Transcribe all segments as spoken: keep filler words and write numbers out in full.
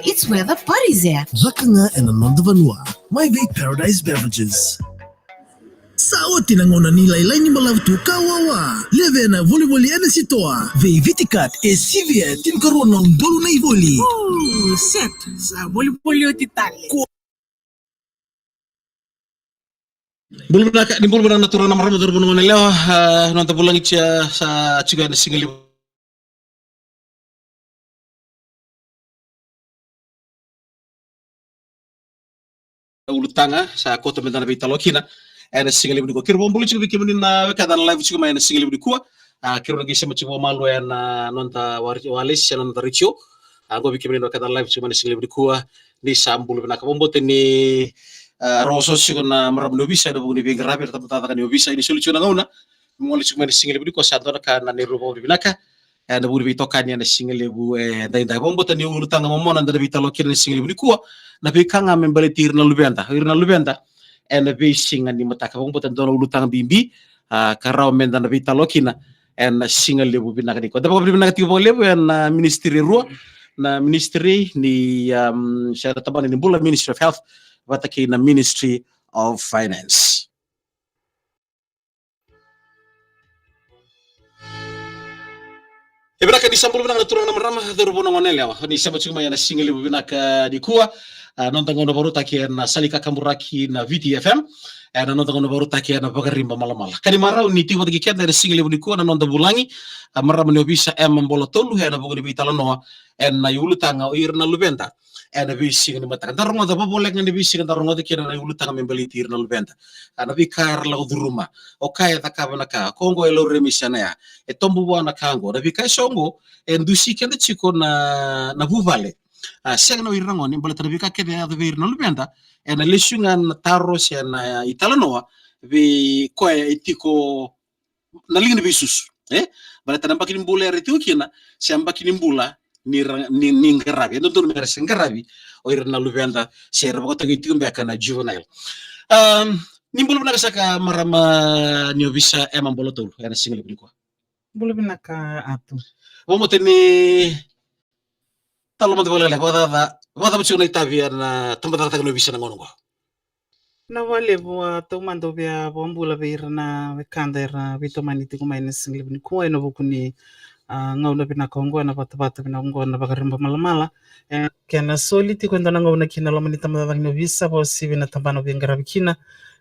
It's where the party's at. Caka ga ena noda vanua. Mai vei Paradise Beverages. Sa oti na gauna ni lailai ni balavu tu ka wawa. Levea na volivoli ena sitoa. Vei Viticat e sivia e tinikarua na udolu na ivoli. Ooh, set. Sa volivoli oti tale. Ko- Bula vinaka, ni bula vinaka na turaga na marama, cauravou, na goneyalewa, ah, noda vulagi tiko sa tiko ena sigalevu. Ulutaga sa koto meda na veitalanoa kina ena sigalevu nikua. Keirau vakabula tiko vei kemuni na wekada na live tiko mai ena sigalevu nikua. Ah, keirau na qai sema tiko vakamalua ena noda wa-, walesi, ena noda retio. Ah, qo vei kemuni na wekada na live tiko mai ena sigalevu nikua. Ni sa bula vinaka, vakabauta ni, ah, rogoca tiko na marama ni ovisa ena vuku ni veiqaravi, na tabacakacaka ni ovisa, ni soli tiko na gauna. Mo gole tiko mai ena sigalevu nikua, sa dua na ka na neirau vakavinavinaka. Ena vuku ni veitokani ena sigalevu edaidai. Vakabauta ni ulutaga momona eda na veitalanoa kina ena sigalevu nikua, na veika ga me baleti ira na luveda, ira na luveda ena veisiga ni mataka. Vakabauta dua na ulutaga bibi, ah, ka rawa meda na veitalanoa kina ena sigalevu vinaka nikua. Da vakavinavinaka tiko vakalevu ena ministry e rua, na ministry ni, um, se na tabana ni bula, Ministry of Health, vata kei na Ministry of Finance. E vinaka, ni sa bula vinaka na turaga na marama, cauravou, na goneyalewa, ni sema tiko mai ena sigalevu vinaka nikua. Ah, noda gauna vakarautaki ena sala ni kakaburaki na Viti F M. Ena noda gauna vakarautaki ena Vakariba Malamala. Ka ni marau ni tiko vata kei keda ena sigalevu nikua na noda vulagi, ah, marama ni ovisa Emma Bolatolu, ena vuku ni veitalanoa ena iulutaga o ira na luveda ena veisiga ni mataka. Da rogoca vakavoleka ga ena veisiga da rogoca kina na iulutaga me baleti ira na luveda. Ah, na veika era lako curuma, o koya e cakava na ka, ko oqo e laurai mai Sena ya, e tobu vua na ka oqo, na veika eso oqo e dusi keda tiko na, na vuvale. Ah, sega ni o ira na gone, baleta na veika kece e yaco vei ira na luveda ena lesu ga na taro se na italanoa vei koya e tiko na liga ni veisusu, e? Baleta na yabaki ni bula era tiko kina, se yabaki ni bula ni ra-, ni, ni qaravi. E dodonu me ra se qaravi o ira na luveda, se ra vakatokai tiko beka na juvenile. Am, ni bula vinaka saka marama ni ovisa Emma Bolatolu ena sigalevu nikua. Bula vinaka Atu. Vakabauta ni talanoa mada vakalekaleka, vakacaca, vakacava tiko na itavi ena tabacakacaka ni ovisa na gauna oqo? Vinaka vakalevu, a, taumada au via vakabula vei ira na wekada era veitomani tiko mai ena sigalevu nikua ena vuku ni, a, gauna vinaka oqo, ena vatavata vinaka oqo na Vakariba Malamala. E, kena soli tiko e dua na gauna kina loma ni tabacakacaka ni ovisa, vakauasivi na tabana au veiqaravi kina,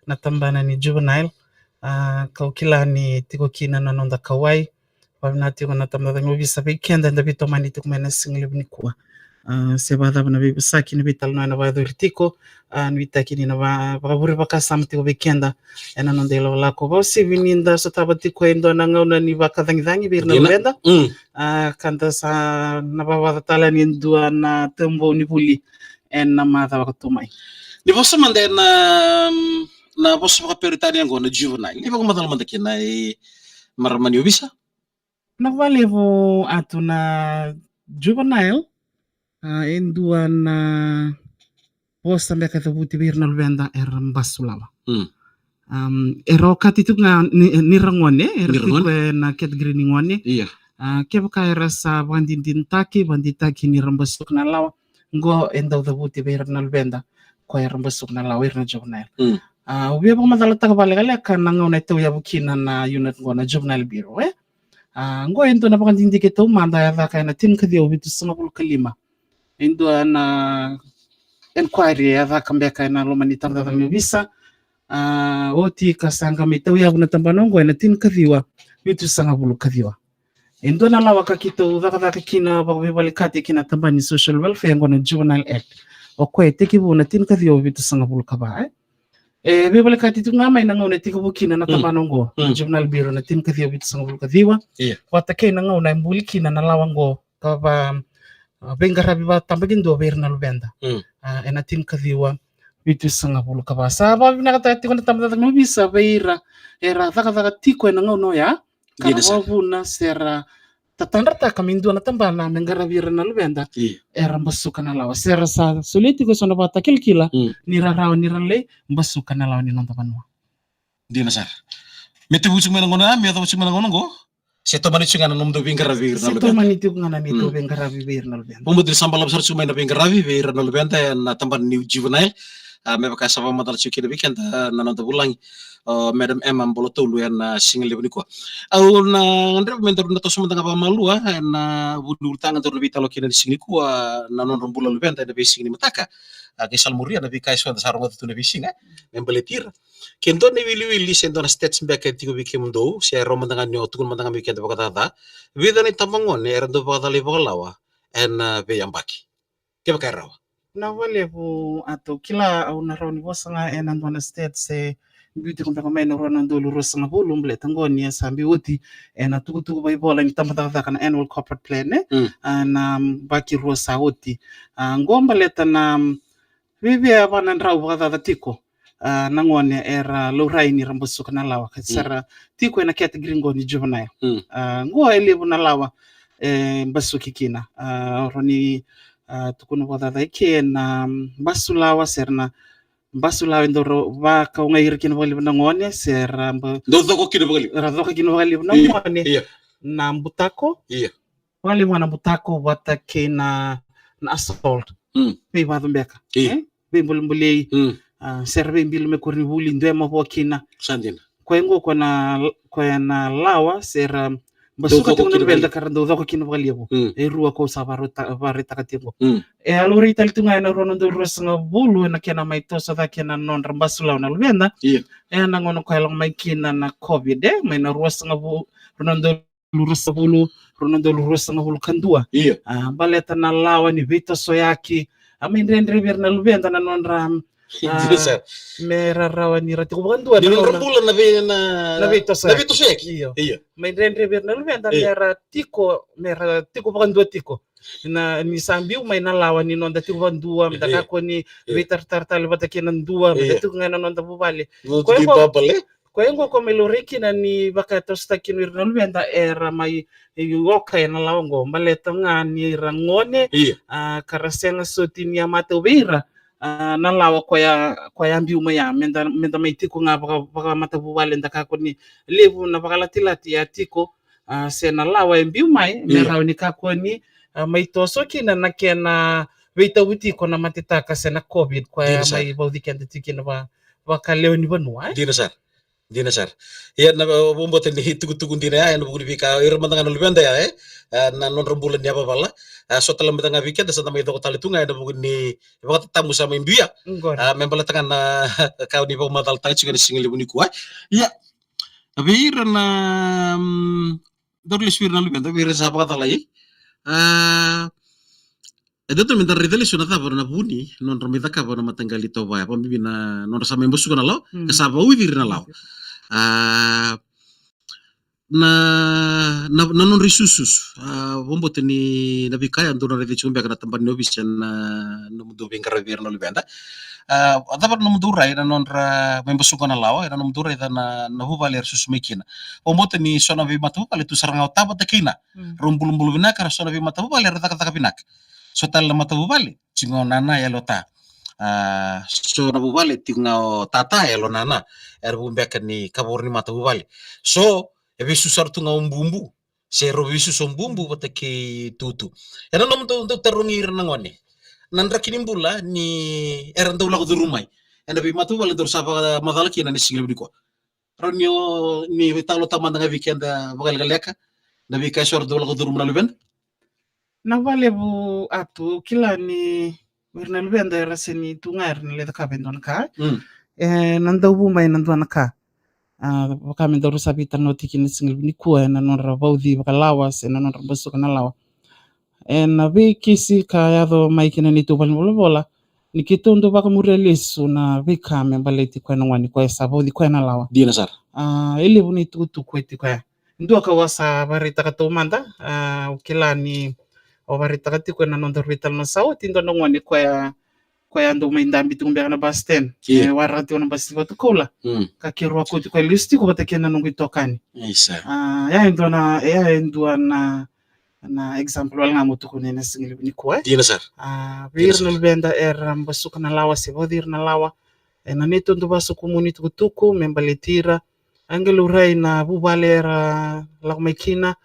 na tabana ni juvenile. A, kau kila ni tiko kina na noda kauwai. Vakavinaka tiko na tabacakacaka ni ovisa vei keda eda veitomani tiko mai ena sigalevu nikua. A, se vakacava na veivosaki, na veitalanoa ena vakayacori tiko, a, nuitaki ni na va-, vakavure vakasama tiko vei keda ena noda ilakolako. Vakauasivi ni da sotava tiko e dua na gauna ni vakacagicagi vei ira na luveda. Mm. A, ka da sa na vavaca tale yani e dua na taubou ni vuli ena macawa ka tu mai. Ni vosa mada ena, mm, na vosa vakaperitania oqo na juvenile. Ni vakamacala mada kina e marama ni ovisa. Vinaka vakalevu Atu. Na juvenile, a, e dua na vosa beka e cavuti vei ira na luveda era basu lawa. Mm. Am, era okati tiko ga ni, ni ra gone, era tiko ena category ni gone. Ia. A, kevaka era sa vakadinadinataki, vakadinadinataki ni ra basuka na lawa, oqo e dau cavuti vei ira na luveda ko era basuka na lawa, ira na juvenile. Mm. A, au via vakamacalataka vakalekaleka na gauna e tauyavu kina na unit oqo na Juvenile Bureau, e? A, oqo e dua na vakadidike taumada e caka ena tinikaciwa vitusagavulu ka lima. E dua na inquiry e caka beka ena loma ni tabacakacaka ni ovisa. A, oti ka sa qai mai tauyavu na tabana oqo ena tinikaciwa vitusagavulu ka ciwa. E dua na lawa ka keitou cakacaka kina vakaveivalekati kina tabana ni social welfare, oqo na Juvenile Act. O koya e tekivu na tinikaciwa vitusagavulu ka va, e? E veivalekati tu ga mai na gauna e tekivu kina na tabana oqo, na Juvenile Bureau, na tinikaciwa vitusagavulu ka ciwa. Ia. Vata kei na gauna e buli kina na lawa oqo ka va, a, veiqaravi vakatabakidua vei ira na luveda. Mm. A, ena tinikaciwa vitusagavulu ka va. Sa vakavinakataka tiko na tabacakacaka ni ovisa vei ira era cakacaka tiko ena gauna oya. Ka ra vakavuna se ra tatadrataka me dua na tabana me qaravi ira na luveda era basuka na lawa, se ra sa solia tiko eso na vakatakilakila ni ra rawa ni ra lai basuka na lawa ni noda vanua. Dina sara. Me tevuci mai na gauna, me yacova tiko mai na gauna oqo. Se tomani tiko ga na nomudou veiqaravi vei ira na luveda. Se tomani tiko ga na neitou veiqaravi vei ira na luveda. Vakabauta ni sa balavu sara tiko mai na veiqaravi vei ira na luveda ena tabana ni juvenile. A, me vaka sa vakamacala tiko kina vei keda na noda vulagi, o Madam Emma Bolotolu, ena siga levu nikua. Au na gadreva me daru na toso mada ga vakamalua ena vuku ni ulutaga daru na veitalanoa kina ena siga nikua, na nodra bula na luveda ena veisiga ni mataka. A, qai salamuria na veika eso eda sa rogoca tu na veisiga, e, me baleti ira. Ke dua na iwiliwili se dua na stats beka e tiko vei kemudou, se rawa mada ga ni o tukuna mada ga vei keda vakacaca. Vica na itabagone era dau vakacalai vakalawa ena, a, veiyabaki, kevaka e rawa. Vinaka vakalevu Atu. Kila au na rawa ni vosa ga ena dua na stats e biu tiko beka mai na rua na udolu ruasagavulu, baleta qo ni a sa biu oti ena tukutuku vakaivola ni tabacakacaka na annual corporate plan, e? Mm. A, na yabaki rua sa oti. A, qo baleta na, mm, viavia va na drau vakacaca tiko, a, na gone era laurai ni ra basuka na lawa, ka, mm, sa ra tiko ena category qo ni juvenile. Mm. A, qo e levu na lawa e basuki kina. A, rawa ni, a, tukuna vakacaca e ke na, mm, basu lawa, se ra na basu lawa e dau ra vakau ga ira kina vakalevu na gone, se ra ba-, dau coka kina vakalevu, ra coka kina vakalevu na, io, gone. Io. Na butako. Io. Vakalevu ga na butako vata kei na, na assault. Mm. Veivacu beka. Io. E? Veibolebole. Mm. A, se ra veibilu me koronivuli, dua e mavoa kina. Sa dina. Koya qo koya na, koya na lawa, se ra basuka tiko na luveda ka ra dau coka kina vakalevu. Mm. E rua kau sa varaita-, varaitaka tiko. Mm. E a laurai tale tu ga ena rua na udolu ruasagavulu ena kena mai toso cake na nodra basu lawa na luveda. Io. Ena gauna koya lako mai kina na COVID, e, mai na ruasagavulu, rua na udolu ruasagavulu, rua na udolu ruasagavulu ka dua. Io. A, baleta na lawa ni veitosoyaki, a, mai dredre vei ira na luveda na nodra, a, dina sara, me ra rawa ni ra tiko vakadua na nodra bula na vei-, na, na veitosoyaki. Na veitosoyaki. Io. Io. Mai dredre vei ira na luveda, io, me ra tiko, me ra tiko vakadua tiko. Na, ni sa biu mai na lawa ni noda tiko vakadua, me da, io, kakua ni, io, veitaratara tale vata kei na dua, me da, io, tiko ga ena noda vuvale. Koya qo, babale. Koya qo ko mai laurai kina ni vakatosotaki kina ira na luveda era mai, e, oka ena lawa qo, baleta ga ni ra gone, io, a, ka ra sega soti ni a matau vei ira, a, na lawa koya, koya a biu mai ya, me da, me da mai tiko ga vaka, vakamatavuvale, da kakua ni levu na vakalatilati a tiko, a, se na lawa e biu mai, me, io, rawa ni kakua ni, a, mai toso kina na kena veitauvi tiko na matetaka se na COVID, koya, dina sara, mai vauci keda tiko kina va-, vakalewe ni vanua, e? Dina sara. Dina sara. Ia na, e, vakabauta ni tukutuku dina ya, ena vuku ni veika, ira mada ga na luveda ya, e? A, na nodra bula ni yavavala. A, so tale mada ga vei keda, sa da mai coka tale tu ga ena vuku ni vakatatabu sa mai biu ya. Qori. A, me baleta ga na ka ni vakamacalataka tiko ena siga levu nikua. Ia, vei ira na, mm, daru lesu ira na luveda, vei ira sa vakacalai. A, e dodonu me da raica lesu na cava na vuni nodra mai cakava na mataqali itovo ya, vakabibi na nodra sa mai basuka na lawa, mm, ka sa vauci ira na lawa. A, na, na, na nodra isususu. A, vakabauta ni na veika ya dou na raica tiko beka na tabana ni ovisa ena nomudou veiqaravi vei ira na luveda. A, a cava na nomudou rai na nodra mai basuka na lawa, ena nomudou rai na, na vuvale era susu mai kina? Vakabauta ni so na veimatavuvale tu sara ga o ta vata kei na. Mm. Rau bulabula vinaka, ra so na veimatavuvale ra cakacaka vinaka. So tale na matavuvale, tiko ga o nana yalo ta. A, so na vuvale, tiko ga o tata yalo nana. Era vu beka ni kavoro ni matavuvale. So, e veisusu sara tu ga o bubu. Se rau veisusu o bubu vata kei tutu. Ena nomudou, dou tarogi ira na gone na draki ni bula ni era dau lako curu mai ena veimatavuvale daru sa vakamacala kina ena siga levu nikua. Rawa ni o, ni veitalanoataka mada ga vei keda vakalekaleka na veika eso era dau lako curu mai na luveda. Na vakalevu Atu, kila ni o ira na luveda era sega ni tu ga era na lai cakava e dua na ka. Mm. E, na dau vu mai na dua na ka. A, vaka me daru sa veitalanoataki kina siga levu nikua ena nodra vauci vakalawa se na nodra basuka na lawa. Ena veikisi ka yaco mai kina neitou valenivolavola, ni keitou dau vakamuria lesu na veika me baleti koya na gone koya sa vauci koya na lawa. Dina sara. A, e levu na itukutuku e tiko ya. Dua ka au a sa vakaraitaka taumada, a, au kila ni au vakaraitaka tiko ena nodaru veitalanoa sa oti, dua na gone koya, koya dau mai dabe tiko beka na bus stand. Io. E, waraka tiko na bus tiko Vatukoula. Mm. Ka keirau a kauti koya lesu tiko vata kei na noqu itokani. Isa. A, ya e dua na, ya e dua na, na example wale ga mo tukuna ena siga levu nikua, e. Dina sara. A, vei ira na luveda era basuka na lawa se vauci ira na lawa, ena neitou dau vakasokumuni tukutuku me baleti ira, A qai laurai na vuvale era lako mai kina,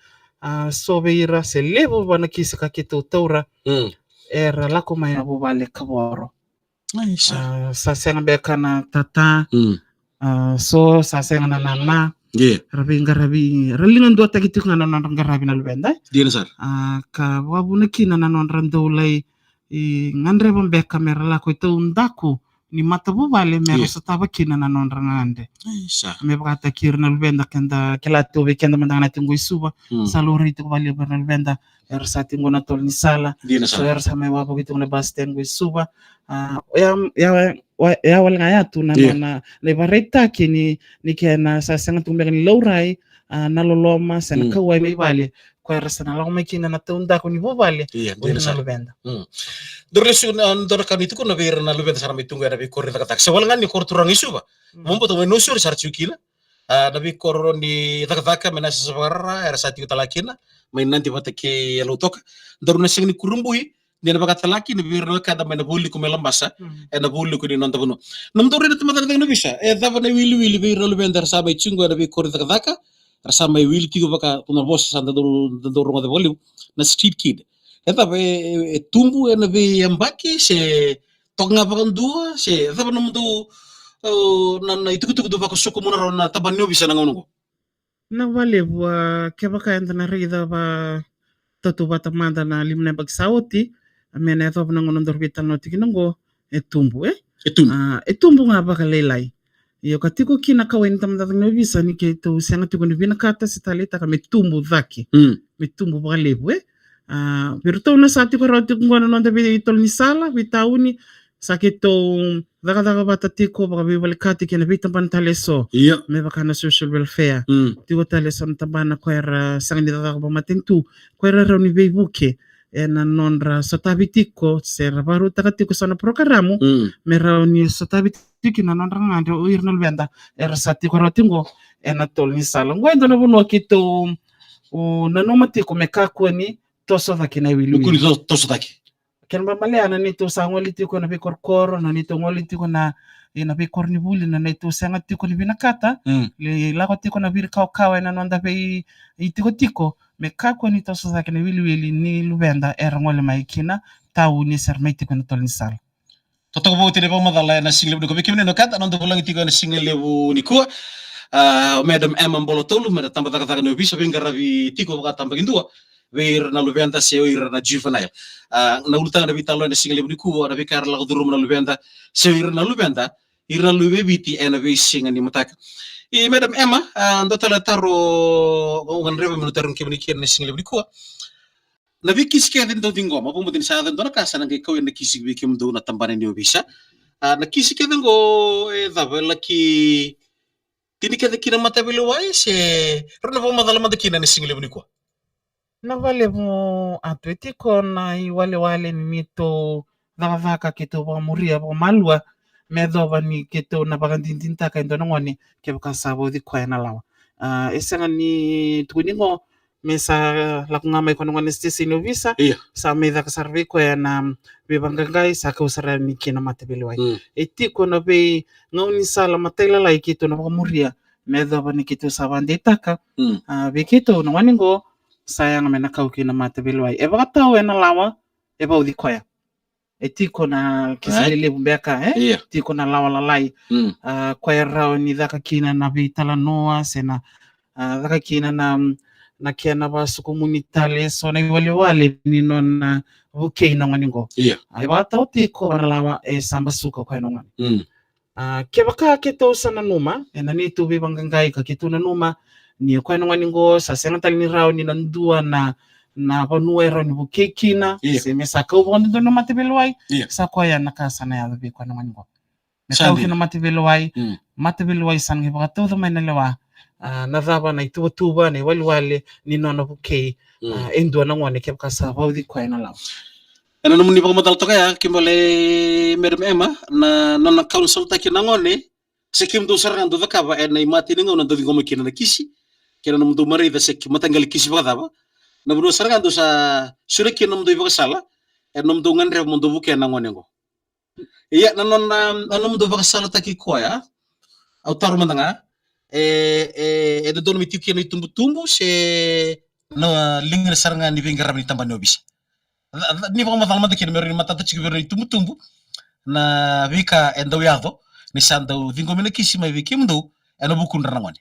a, so vei ira se levu vua na kisi ka keitou taura. Mm. Era lako mai na vuvale kavoro. Aisa. A, sa sega beka na tata. Mm. A, so sa sega na nana. Yeah. Ra veiqaravi, ra ligaduataki tiko ga na nodra qaravi na luveda. Dina sara. A, ka vakavuna kina na nodra dau lai gadreva beka me ra lako e taudaku ni matavuvale me ra, yeah, sotava kina na nodra gade. Aisa. Me vakataki ira na luveda, keda kila tu vei keda mada ga na tiko qo i Suva. Mm. Sa laurai tiko vakalevu ira na luveda era sa tiko qo na tolo ni sala. Dina sara. So era sa mai wavoki tiko na bus stand qo i Suva. A, oya, oya, oya, oya wale ga ya tu na, yeah, nona, na ivakaraitaki ni, ni kena sa sega tu beka ni laurai, a, na loloma se na, mm, kauwai mai vale. Ko era sa na lako mai kina na taudaku ni vuvale. Ia, o ira na luveda. Mm. Daru lesu na, dua na ka ni tukuna vei ira na luveda sara mai tu qo ena veikoro ni cakacaka. Se wale ga ni koro turaga i Suva. Mm. Mo bau tau mai Nausori sara tiko kina. A, na veikoro ni cakacaka mai Nasesa, Vakarara, era sa tiko tale ga kina. Mai Nadi vata kei Lautoka. Daru na sega ni kurabui ni na vakatale ga kina vei ira na wekada mai na Vualiku mai Labasa. Mm. Ena Vualiku ni noda vanua. Nomudou rai na tamata cakacaka ni ovisa, e cava na iwiliwili vei ira na luveda era sa mai tiko qo ena veikoro ni cakacaka? Ra sa mai wili tiko vaka tu na vosa sa da dau, da dau rogoca vakalevu, na street kid. E cava, e, e, e tubu ena veiyabaki se toka ga vakadua, se e cava nomudou, o, na, na itukutuku dou vakasokomuna rawa na tabana ni ovisa na gauna oqo? Na vakalevu, a, kevaka eda na raica vakatautauvata mada na lima na yabaki sa oti, a, me na yacova na gauna daru veitalanoa tiko kina oqo, e tubu, e? E tubu. A, e tubu ga vakalailai. Io, ka tiko kina kauwai ni tabana ni ovisa ni keitou sega tiko ni vinakata se taleitaka me tubu cake. Mm. Me tubu vakalevu, e? A, vei iratou na sa tiko rawa tiko qo na noda veitolo ni sala, veitauni, sa keitou cakacaka vata tiko vakaveivolekati kei na veitabana tale eso. Ia. Me vaka na social welfare. Mm. Tiko tale eso na tabana ko era sega ni cakacaka vakamatanitu, ko era rawa ni veivuke ena nodra sotavi tiko se ra vakarautaka tiko so na porokaramu, mm, me rawa ni sotavi tiko na nodra gadre o ira na luveda era sa tiko rawa tiko qo ena tolo ni sala. Qo e dua na vanua keitou, o, nanuma tiko me kakua ni toso cake na iwiliwili. Me kakua ni to-, toso cake. Kena ibalebale na neitou sa gole tiko na veikorokoro, na neitou gole tiko na, ena veikoronivuli, na neitou sega tiko ni vinakata. Mm. Lai lako tiko na virikawakawa ena noda veitikotiko, me kakua ni toso cake na iwiliwili ni luveda era gole mai kina tauni se ra mai tiko ena tolo ni sala. Totoka vou tiko na vakamacala ena sigalevu nikua. Vei kemuni na wekada, na noda vulagi tiko ena sigalevu nikua, a, o Madam Emma Bolotolu, mai na tabana ni cakacaka ni ovisa, veiqaravi tiko vakatabakidua vei ira na luveda se o ira na juvenile. A, na ulutaga ni veitalanoa ena sigalevu nikua, na veika era lako curuma na luveda se o ira na luveda, ira na luve i Viti ena veisiga ni mataka. I Madam Emma, a, dua tale na taro au gadreva meu na tarogi kemuni kina ena sigalevu nikua. Na veikisi kece dau ciqoma, vakabauta ni sa yaco e dua na ka sa na qai kau yani na kisi vei kemudou na tabana ni ovisa. A, na kisi kece qo e cava, e laki tini kece ki na mataveilewai se? Rawa ni vakamacala mada kina ena sigalevu nikua. Na vakalevu, a, tu e tiko na iwalewale ni neitou cakacaka keitou vakamuria vakamalua, me yacova ni keitou na vakadinadinataka e dua na gone kevaka sa vauci koya na lawa. A, e sega ni tukuni qo me sa lako ga mai ko na gone siteseni ovisa. Ia. Sa mai caka sara vei koya na veivaqaqai, sa kau sara yani ki na mataveilewai. Mm. E tiko na veigaunisala matailalai keitou na vakamuria me yacova ni keitou sa vakadeitaka. Mm. A, vei keitou na gone qo sa yaga me na kau ki na mataveilewai. E vakatau ena lawa, e vauci koya. E tiko na kisi, right, lelevu beka, e? Ia. Tiko na lawa lalai. Mm. A, koya e rawa ni caka kina na veitalanoa se na, a, caka kina na, na kena vakasokomuni tale eso na iwalewale ni nona vukei na gone qo. Ia. A, e vakatau tiko na lawa, e sa basuka koya na gone. Mm. A, kevaka keitou sa nanuma, ena neitou veivaqaqai ka keitou nanuma ni o koya na gone qo sa sega tale ni rawa ni na dua na, na vanua e rawa ni vukei kina, ia, se me sa kau vakadodonu na mataveilewai, ia, sa koya na ka sa na yaco vei koya na gone qo. Me, sa dina, kau ki na mataveilewai, mm, mataveilewai sa na qai vakatauca mai na lewa, a, na cava na ituvatuva, na iwalewale ni nona vukei, mm, a, e dua na gone kevaka sa vauci koya na lawa. Ena nomuni vakamacala toka ya, kei bale Madam Emma, na, na nona kaunisalataki na gone, se kemudou sara ga dou cakava ena imatai ni gauna dou ciqoma kina na kisi, kei na nomudou maraica se ki mataqali kisi vakacava. Na vanua sara ga dou sa sureti kina na nomudou ivakasala, ena nomudou gadreva mo dou vukea na gone qo. Ia, na nona, na nomudou vakasalataki koya, au taro mada ga, e, e, e dodonu me tiko kina na itubutubu se na liga sara ga ni veiqaravi ni tabana ni ovisa? Ca-, ca-, ni vakamacala mada kina me rawa ni matata tiko vei ira na itubutubu na veika e dau yaco ni sa dau ciqomi na kisi mai vei kemudou ena vukudra na gone.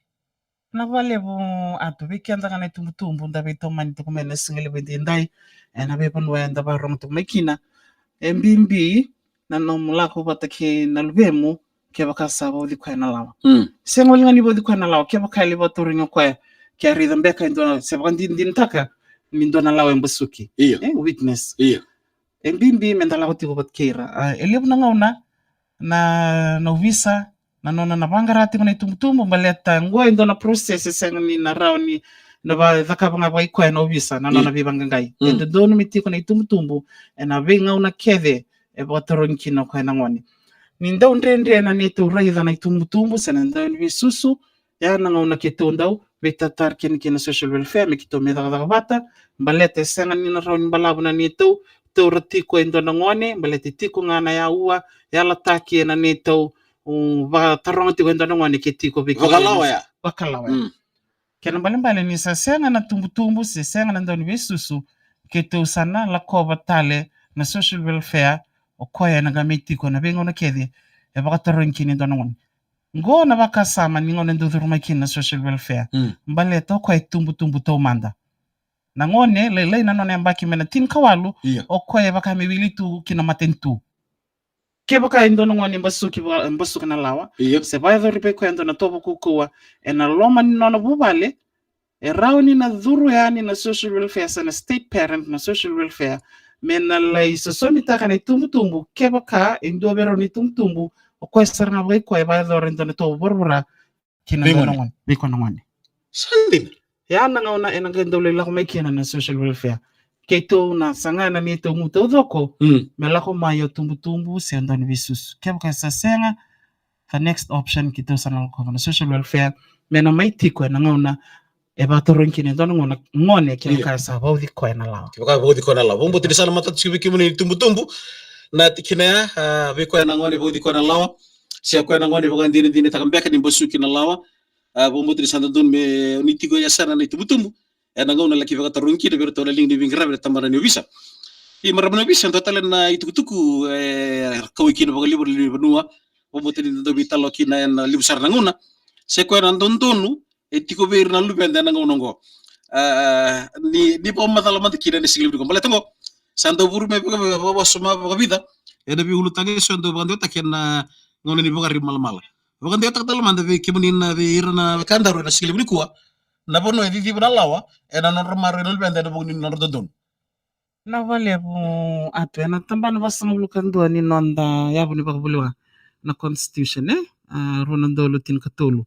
Na vakalevu, Atu, vei keda ga na itubutubu da veitomani tiko mai na siga levu edaidai ena veivanua eda vakarorogo tiko mai kina. E bibi na nomu lako vata kei na luvemu kevaka sa vauci koya na lawa. Mm. Sega walega ni vauci koya na lawa, kevaka e lai vakatarogi o koya ke a raica beka e dua, se vakadinadinataka ni dua na lawa e basuki. Io. E, witness. Io. E bibi meda lako tiko vata kei ira. A, e levu na gauna na, na ovisa na nona na vaqara tiko na itubutubu, baleta qo e dua na process e sega ni na rawa ni na va-, cakava ga vakai koya na ovisa na nona, io, veivaqaqai. Mm. E dodonu me tiko na itubutubu ena veigauna kece e vakatarogi kina o koya na gone. Ni dau dredre na neitou raica na itubutubu se na dauniveisusu, ya na gauna keitou dau veitataro kina kei na social welfare me keitou mai cakacaka vata, baleta e sega ni na rawa ni balavu na neitou taura tiko e dua na gone, baleta e tiko ga na yaua, yalataki ena neitou, um, vakataroga tiko e dua na gone ke tiko vei keitou vakalawa ya. Vakalawa ya. Mm. Kena ibalebale ni sa sega na tubutubu se sega na dauniveisusu, keitou sa na lakova tale na social welfare, o koya ena qai mai tiko na veigauna kece e vakatarogi kina e dua na gone. Qo na vakasama ni gauna e dau curu mai kina na social welfare. Mm. Baleta o koya e tubutubu taumada. Na gone lailai na nona yabaki mai na tinikawalu, io, o koya e vaka me wili tu ki na matanitu. Kevaka e dua na gone e basuki va-, e basuka na lawa, io, se vakayacori vei koya e dua na tovo kaukauwa ena loma ni nona vuvale, e rawa ni na curu yani na social welfare se na state parent na social welfare me na lai sosomitaka na itubutubu, kevaka e dua vei rau na itubutubu o koya sara ga vakai koya e vakayacora e dua na tovo voravora kina dua na gone, vei koya na gone. Sa dina. Ya na gauna ena qai dau lai lako mai kina na social welfare. Keitou na saga na neitou gu taucoko, mm, me lako mai o tubutubu se o dauniveisusu. Kevaka sa sega, the next option keitou sa na lakova na social welfare me na mai tiko ena gauna e vakatarogi kina e dua na gone, gone kevaka, io, sa vauci koya na lawa. Kevaka vauci koya na lawa. Vakabauta ni sa na matata tiko vei kemuni na itubutubu na tikina ya, a, vei koya na gone vauci koya na lawa, se koya na gone vakadinadinataka beka ni basuki na lawa. A, vakabauta ni sa dodonu me ni tiko e yasana na itubutubu ena gauna e laki vakatarogi kina vei iratou na liga ni veiqaravi na tabana ni ovisa. I marama ni ovisa, dua tale na itukutuku e kauwai kina vakalevu na lewe ni vanua, vakabauta ni da dau veitalanoa kina ena levu sara na gauna, se koya na dodonu e tiko vei ira na luveda ena gauna oqo. A, ni, ni vakamacala mada kina ena siga levu nikua, baleta oqo sa dau vuru mai vaka, vaka, vakawasoma vakavica ena veiulutaga eso e dau vakadewataki ena gauna ni Vakaribamalamala. Vakadewataka tale mada vei kemuni na, vei ira na wekadaru ena siga levu nikua, na vanua e ciciva na lawa ena nodra maroroi na luveda ena vuku ni nodra dodonu. Na vakalevu, Atu, ena tabana vasagavulu ka dua ni noda yavu ni vakavulewa, na constitution, e? A, rua na udolu tinikatolu.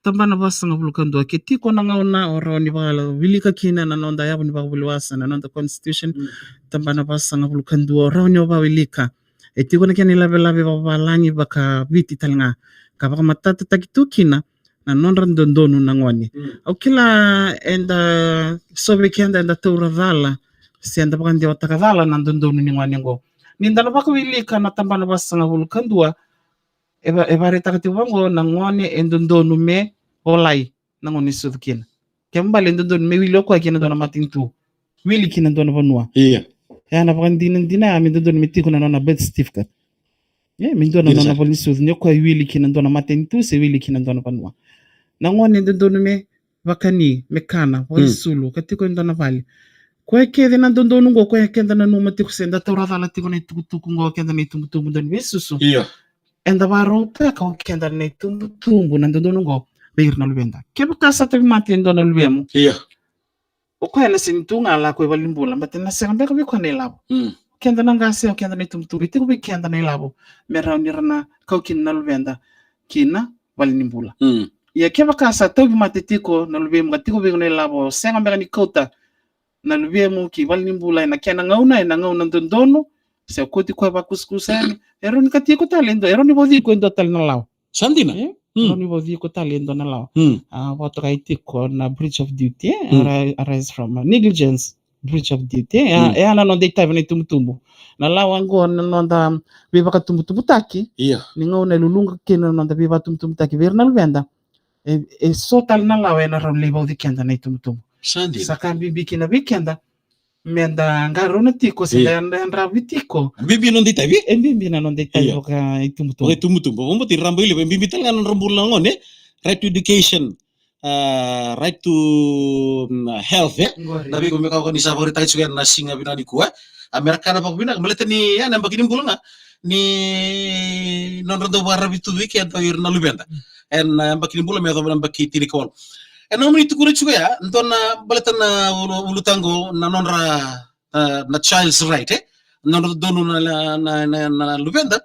Tabana vasagavulu ka dua, ke tiko na gauna o rawa ni vakawilika kina na noda yavu ni vakavulewa se na noda constitution. Mm. Tabana vasagavulu ka dua o rawa ni vakawilika. E tiko na kena ilavelave vakavalagi vakaviti tale ga ka vakamatatataki tu kina na nodra dodonu na gone. Mm. Au kila eda, so vei keda eda taura cala se eda vakadewataka cala na dodonu ni gone oqo. Ni da na vakawilika na tabana vasagavulu ka dua, e va-, e vakaraitaka tiko vaqo na gone e dodonu me volai na gauna e sucu kina. Kena ibalebale e dodonu me wili o koya ki na dua na matanitu, wili ki na dua na vanua. Ia. E a na vakadinadina ya me dodonu me tiko na nona birth certificate. E, me dua na nona ivola ni sucu ni o koya e wili ki na dua na matanitu se wili ki na dua na vanua. Na gone e dodonu me vakani, me kana, vakaisulu, ka tiko e dua na vale. Koya kece na dodonu oqo, koya keda nanuma tiko se da taura cala tiko na itukutuku oqo, keda na itubutubu dauniveisusu. Ia. Eda vakarautaka o keda na itubutubu na dodonu oqo vei ira na luveda. Kevaka sa tauvimate e dua na luvemu, ia, o koya ena sega ni tu ga lako i valenibula, baleta ena sega beka vei koya na ilavo. Mm. Keda na qase, o keda na itubutubu, e tiko vei keda na ilavo me rawa ni ra na kau kina na luveda ki na valenibula. Mm. Ia kevaka sa tauvimate tiko na luvemu ka tiko vei iko na ilavo, sega beka ni kauta na luvemu ki valenibula ena kena gauna, ena gauna dodonu, se kauti koya vakusakusa yani, e rawa ni kauti iko tale e dua, e rawa ni vauci iko e dua tale na lawa. Sa dina. E? Mm. E rawa ni vauci iko tale e dua na lawa. Mm. A, vakatokai tiko na breach of duty, e? Mm. Ari-, arise from, uh, negligence, breach of duty, e? Mm. E a na noda itavi na itubutubu. Na lawa oqo na noda veivakatubutubutaki. Ia. Ni gauna e luluqa kina na noda veivakatubutubutaki vei ira na luveda. E, e so tale na lawa ena rawa ni lai vauci keda na itubutubu. Sa dina. Sa ka bibi kina vei keda meda qarauna tiko se da yadra, yadravi tiko. Bibi na noda itavi? E bibi na noda itavi. Io. Vaka itubutubu. Vaka itubutubu. Vabauti raba i levu, e bibi tale ga na nodra bula na gone. Right to education. Ah, right to, mm, health, e? Qori. Na veika me ka ni sa vakaraitaka tiko ena siga vinaka nikua. A mera kana vakavinaka, baleta ni, ya, na yabaki ni bula ga ni nodra dau vakararavi tu vei keda o ira na luveda. Mm. Ena yabaki ni bula me yacova na yabaki tinikawalu. Ena nomuni tukuna tiko ya, dua na baleta na ulu, ulutaga na nodra, ah, na child's right, e? Nodra dodonu na, na, na, na, na luveda.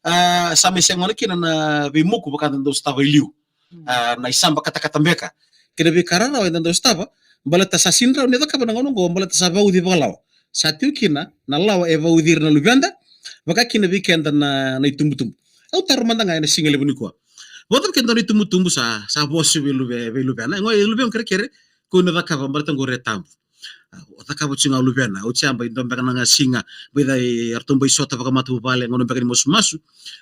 Ah, sa mai sega gona kina na veimuku vaka da dau sotava i liu. Mm. Ah, na isaba katakata beka. Kei na veika rarawa eda dau sotava, baleta sa sini rawa ni cakava na gauna oqo, baleta sa vauci vakalawa. Sa tiko kina na lawa e vauci ira na luveda, vaka kina vei keda na, na itubutubu. Au taro mada ga ena siga levu nikua. Vakacava keda na itubutubu sa, sa vosa vei luve, vei luvena. E qo e luvena kerekere, ko na cakava, baleta qori e tabu. Ah, o cakava tiko ga o luvena, oti ya bai dua beka na siga, bai cai, eratou bai sota vakamatavuvale, gauna beka ni masumasu.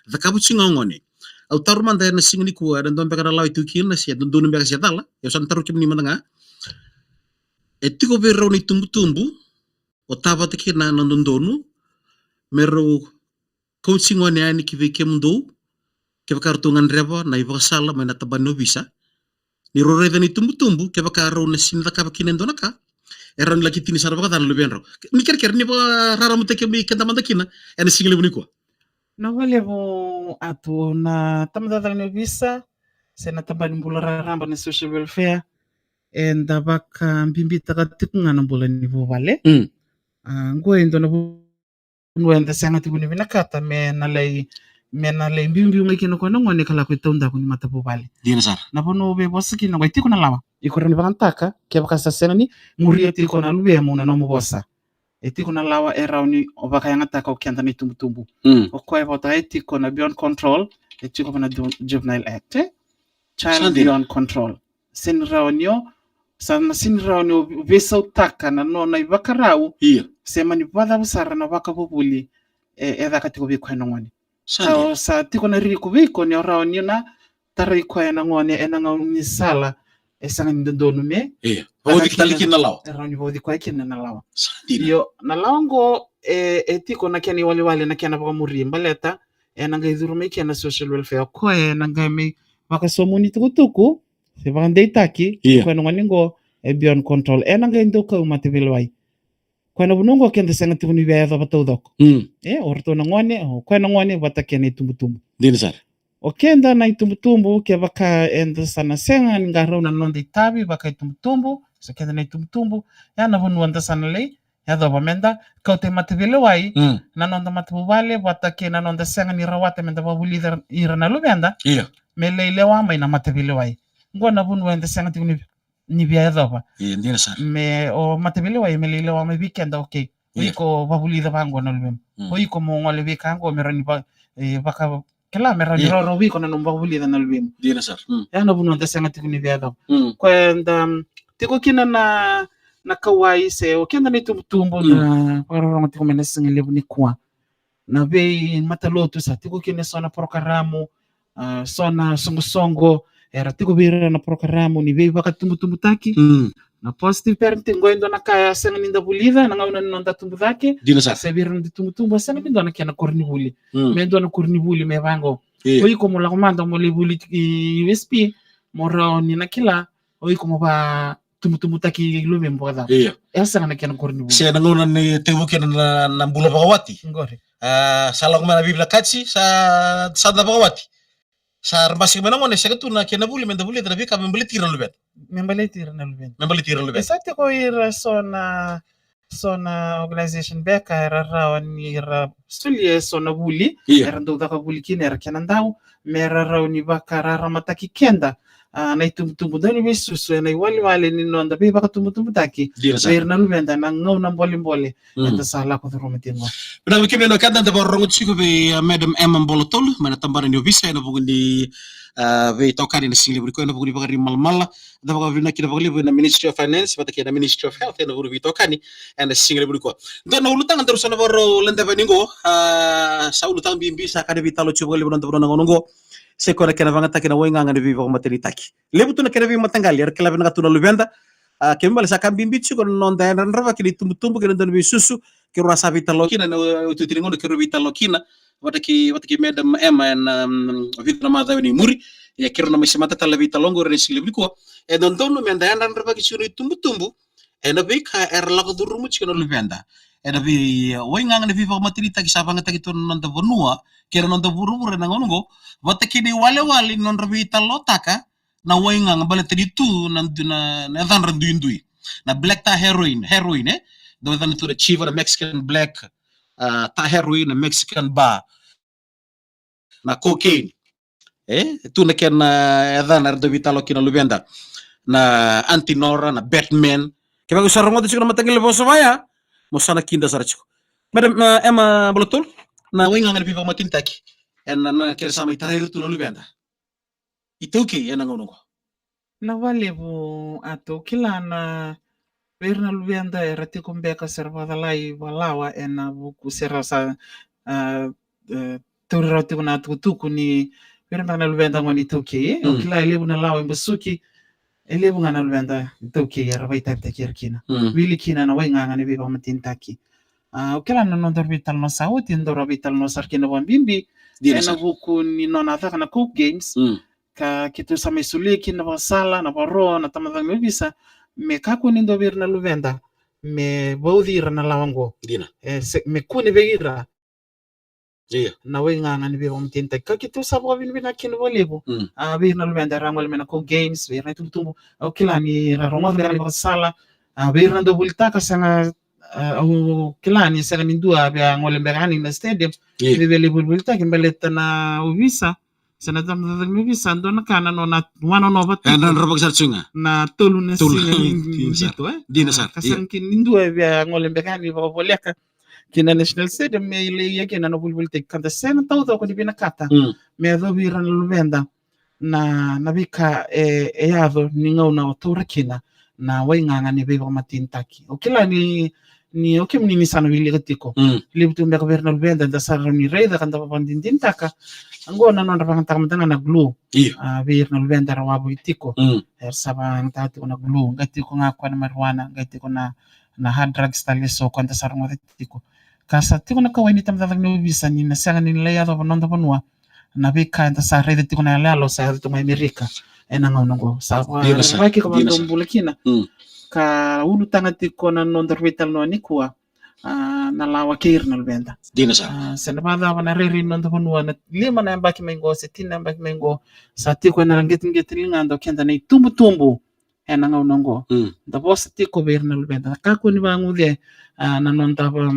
Cakava tiko ga o gone. Au taro mada ena siga nikua, ena dua beka na lawa e tu kina, se dodonu beka se cala, au sa na taro kemuni mada ga. E tiko vei rau na itubutubu, o tavata kina na dodonu, me rau kauti gone yani ki vei kemudou, kevaka ratou gadreva na ivakasala mai na tabana ni ovisa. Ni rau raica na itubutubu, kevaka rau na sini cakava kina e dua na ka, e rawa ni laki tini sara vakaca na luvedrau. Ni kerekere ni vakararamataki kemuni keda mada kina ena siga levu nikua. Na vakalevu atu na tabacakacaka ni ovisa se na tabana ni bula raraba na social welfare, eda vakabibitaka tiko ga na bula ni vuvale. Mm. Ah, qo e dua na vanua eda sega tiko ni vinakata me na lai, me na lai biubiu mai kina o koya na gone ka lako i taudaku ni matavuvale. Dina sara. Na vanua au veivosa kina qo e tiko na lawa. Iko rawa ni vakayagataka kevaka sa sega ni muria tiko na luvemu na nomu vosa. E tiko na lawa e rawa ni o vakayagataka o keda na itubutubu. Mm. O koya vata e tiko na beyond control, e tiko va na Ju-, Juvenile Act, e? Child beyond control. Seni rawa ni o, sa na seni rawa ni o veisautaka na nona ivakarau. Ia. Se mani vacavu sara na vakavuvuli e, e caka tiko vei koya na gone. Sa, sa tiko na ririku vei iko ni o rawa ni o na tarai koya na gone ena gaunisala e sega ni dodonu me. Ia. Vauci tale kina na lawa. E rawa ni vauci koya kina na lawa. Sa dina. Io, na lawa qo e, e tiko na kena iwalewale, na kena vakamuri baleta ena qai curu mai kina na social welfare, o koya ena qai mai vakasomuni tukutuku se vakadeitaki, ia, koya na gone qo e beyond control. Ena qai daukau mataveilewai. Koya na vanua qo keda sega tiko ni via yacova taucoko. Mm. E, o ratou na gone, o koya na gone vata kei na itubutubu. Dina sara. O keda na itubutubu, kevaka eda sa na sega ni qarauna na noda itavi vakaitubutubu, se keda na itubutubu, ya na vanua da sa na lai yacova meda kauta i mataveilewai, mm, na noda matavuvale vata kei na noda sega ni rawata meda vakavulica ira na luveda. Ia. Me lai lewa mai na mataveilewai. Qo na vanua eda sega tiko ni, ni via yacova. Ia, dina sara. Me o mataveilewai me lai lewa mai vei keda, okay. O, ia, iko vakavulica vaqo na luvemu. Mm. O iko mo gole vei ka qo me rawa ni va-, e, vaka kila me rawa ni, ia, rawarawa vei iko na nomu vakavulica na luvemu. Dina sara. Mm. Ya na vanua da sega tiko ni via yacova. Mm. Koya da, mm, tiko kina na, na kauwai se o keda na itubutubu, mm, da vakarorogo tiko mai na siga levu nikua. Na veimatalotu sa tiko kina eso na porokaramu, ah, so na soqosoqo era tiko vei ira na porokaramu ni veivakatubutubutaki. Mm. Na positive parenting, qo e dua na ka e sega ni da vulica na gauna ni noda tubu cake. Dina sara. Se vei ira na noda tubutubu, e sega ni dua na kena koronivuli. Mm. Me dua na koronivuli me vaqo. Ia. O iko mo lako mada mo lai vuli i U S P, mo rawa ni na kila o iko mo vakatubutubutaki luvemu vakacava. Ia. E sega na kena koronivuli. Se na gauna ni tekivu kina na, na bula vakawati. Qori. Ah, sa lako mai na veivakatsi, sa, sa da vakawati. Sa ra basika mai na gone, sega tu na kena vuli, meda vulica na veika me baleti ira na luveda. Me baleti ira na luveda. Me baleti ira na luveda. E sa tiko ira so na, so na organization beka era rawa ni ra solia eso na vuli, ia, era dau caka vuli kina, era kena dau, me ra rawa ni vakararamataki keda, ah, na itubutubu dau ni veisusu ena iwalewale ni noda veivakatubutubutaki. Dina sara. Vei ira na luveda na gauna bolebole. Mm. Eda sa lako curuma tiko. Vinaka vei kemuni na wekada, da vakarorogo tiko vei, ah, Madam Emma Bolatolu, mai na tabana ni ovisa ena vuku ni, ah, veitokani ena siga levu nikua ena vuku ni vakarimalamala. Da vakavinavinaka kina vakalevu ena Ministry of Finance vata kei na Ministry of Health ena vuku ni veitokani ena siga levu nikua. Dua na ulutaga daru sa na vakarau ladeva yani qo, ah, sa ulutaga bibi, sa ka ni veitalo tiko vakalevu na noda vanua na gauna qo. Se koya na kena vagataki na waigaga ni veivakamatenitaki. Levu tu na kena veimataqali era kila vinaka tu na luveda. A, kena ibalebale sa ka bibi tiko na noda yadravaki ni tubutubu kei na dua na veisusu. Keirau a sa veitalanoa kina na, e, iotioti ni gauna keirau veitalanoa kina vata kei, vata kei Madam Emma ena, um, vica na macawa ni muri. Ia keirau na mai semata tale na veitalanoa qori ena siga levu nikua. E dodonu meda yadravaki tiko na itubutubu ena veika era lako curuma tiko na luveda. Ena vei, e, waigaga ni veivakamatenitaki sa vagataki tu na noda vanua kei na noda vuravura ena gauna oqo, vata kei na iwalewale ni nodra veitalanoataka na waigaga baleta ni tu na, na, na yacadra duidui. Na black tar heroin, heroin, e? Dau yacana tu na chiva, na Mexican black, a, tar heroin, na Mexican bar, na cocaine. E? Tu na kena, e, yacana era dau veitalanoa kina na luveda. Na Aunty Nora, na Batman. Kevaka o sa rogoca tiko na mataqali vosa vaya, mo sa na kida sara tiko. Madam, e, Emma Bolotolu, na waigaga ni veivakamatenitaki. Ena, na kena sa mai tarai ira tu na luveda. ITaukei ena gauna oqo. Na vakalevu, a, au kila na vei ira na luveda era tiko beka se ra vakacalai vakalawa ena vuku se ra sa, a, e, tauri rawa tiko na tukutuku ni vei ira beka na luveda gone iTaukei, e. Au kila e levu na lawa e basuki, e levu ga na luveda iTaukei era vakaitavitaki ira kina. Wili kina na waigaga ni veivakamatenitaki. A, au kila na noda veitalanoa sa oti, daru veitalanoa sara kina vakabibi ena vuku ni nona caka na Coke Games. Ka keitou sa mai solia kina na vakasala, na vakaro, na tabacakacaka ni ovisa, me kakua ni dua vei ira na luveda me vauci ira na lawa oqo. Dina. E, se, me kune vei ira. Io. Na waigaga ni veivakamatenitaki. Ka keitou sa vakavinavinaka kina vakalevu. A, vei ira na luveda era gole mai na Coke Games, vei ira na itubutubu. Au kila ni ra rogoca beka na vakasala. A, vei ira na dau volitaka, sega, a, au kila ni sega ni dua via gole beka yani na stadium. Io. Vei, vei lai volivolitaki baleta na ovisa se na tabacakacaka ni ovisa, dua na ka na nona wanonova tiko. E, na nodra vakasala tiko ga. Na tolu na siga ni qito, e? Dina sara. Ka sega kina ni dua via gole beka yani vakavoleka ki na National Stadium me lai ia kina na volivolitaki, ka da sega taucoko ni vinakata me yacovi ira na luveda na, na veika e, e yaco ni gauna o taura kina na waigaga ni veivakamatenitaki. Au kila ni, ni o kemuni ni sa na wilika tiko. Levu tu beka vei ira na luveda da sa rawa ni raica ka da vakadinadinataka. Oqo na nodra vagataka mada ga na glue. Io. A, vei ira na luveda era wavoki tiko. Era sa vagataka tiko na glue. Qai tiko ga koya na marijuana, qai tiko na, na hard drugs tale eso koya da sa rogoca tiko. Ka sa tiko na kauwai ni tabacakacaka ni ovisa ni na sega ni lai yacova na noda vanua na veika eda sa raica tiko na iyaloyalo sa yaco tu mai Amerika ena gauna oqo. Sa vakarerevaki ka vakadobula kina. Ka ulutaga tiko na noda veitalanoa nikua, a, na lawa kei ira na luveda. Dina sara. A, se na vakacava na rairai ni noda vanua, na lima na yabaki mai qo se tini na yabaki mai qo, sa tiko ena qeteqete ni ligada o keda na itubutubu ena gauna oqo. Da vosa tiko vei ira na luveda. Kakua ni vaguce, a, na noda va,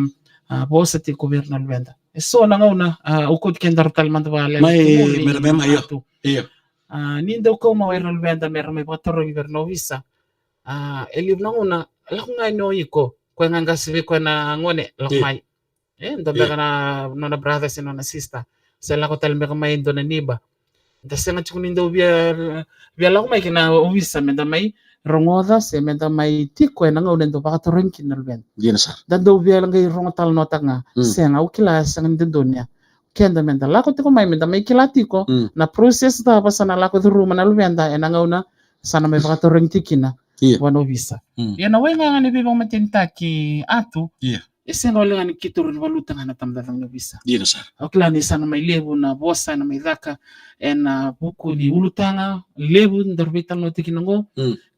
a, vosa tiko vei ira na luveda. Eso na gauna, a, au kauti kedaru tale mada vale mai, mera mema, io. Io. A, ni dau kau mai o ira na luveda mera mai vakatarogi vei ira na ovisa. A, e levu na gauna, lako ga ni o iko, koya ga qase vei koya na gone, lako mai. E, dua beka na nona brother se nona sister. Se lako tale beka mai e dua na neighbor. Da sega tiko ni dau via, via lako mai kina ovisa meda mai rogoca se meda mai tiko ena gauna e dau vakatarogi kina na luveda. Dina sara. Da dau via qai rogo talanoataka ga. Sega, au kila e sega ni dodonu ya. Keda meda lako tiko mai, meda mai kila tiko na process cava sa na lako curuma na luveda ena gauna sa na mai vakatarogi tiko kina vua na ovisa. Ia na waigaga ni veivakamatenitaki, Atu. Ia. E sega wale ga ni keitou ni valuta ga na tabacakacaka ni ovisa. Dina sara. Au kila ni sa na mai levu na vosa ena mai caka ena vuku ni ulutaga levu daru veitalanoataki kina oqo.